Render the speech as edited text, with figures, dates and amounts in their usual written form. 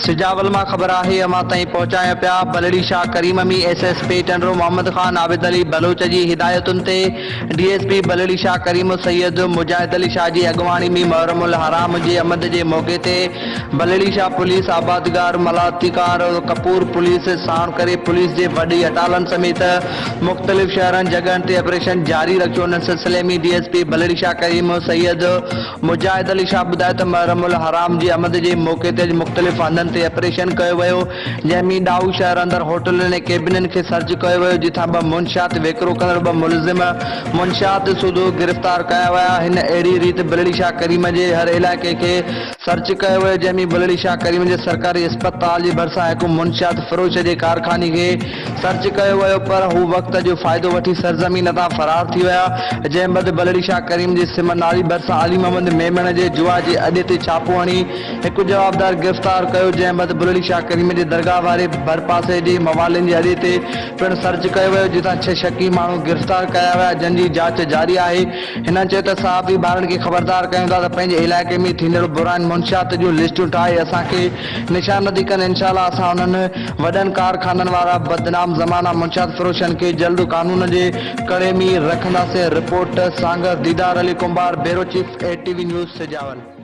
سجاول مان خبر آهي اوهان تائين پهچايون پيا Balri Shah Karim ۾ S S P Tando Muhammad Khan Abid Ali Baloch جي هدايتن تي D S P Balri Shah Karim Syed Mujahid Ali Shah جي اڳواڻي ۾ محرم الحرام جي آمد جي موقعي تي بلڙي شاهه پوليس آبادگار ملاتڪار ڪپور پوليس ساڻ ڪري پوليس جي وڏي اٽالن سميت مختلف شهرن جڳهن تي آپريشن جاري رکيو ان سلسلي ۾ D S P Balri Shah Karim Syed Mujahid Ali Shah ٻڌايو ته محرم الحرام جي آمد جي موقعي تي اڄ مختلف هنڌن تي آپريشن ڪيو ويو جنهن ۾ ڏاهو شهر اندر هوٽلن ۽ ڪيبنن کي سرچ ڪيو ويو جتان ٻه منشيات وڪرو ڪندڙ ٻه ملزم منشيات سوڌو گرفتار ڪيا ويا هن اهڙي ريت بلڙي شاهه ڪريم جي هر علائقي کي سرچ ڪيو ويو جنهن ۾ بلڙي شاهه ڪريم جي سرڪاري اسپتال جي ڀرسان هڪ منشيات فروش جي ڪارخاني کي سرچ ڪيو ويو پر هو وقت جو فائدو وٺي سرزمين تان فرار ٿي ويا جنهن بعد بلڙي شاهه ڪريم جي سم نالي ڀرسان علي محمد ميمڻ جي جوا جي اڏي تي ڇاپو هڻي هڪ جوابدار گرفتار ڪيو جنهن بعد بلڙي شاهه ڪريم جي درگاهه واري ڀرپاسي جي موالين جي اڏي تي پڻ سرچ ڪيو ويو جتان ڇهه شڪي ماڻهو گرفتار ڪيا ويا جن جي جاچ جاري آهي هنن چيو ته صحافي ڀائرن کي خبردار ڪيون ٿا ته پنهنجي علائقي ۾ ٿيندڙ براين منشيات جون لسٽون ٺاهي اسان کي نشاندهي ڪن انشاء الله اسان انهن وڏن ڪارخانن وارا بدنام زمانه منشيات فروشن کي جلد قانون جي ڪڙي ۾ رکنداسين report, Sanghar Didar Ali Kumbhar, bureau chief A T V news Sujawal.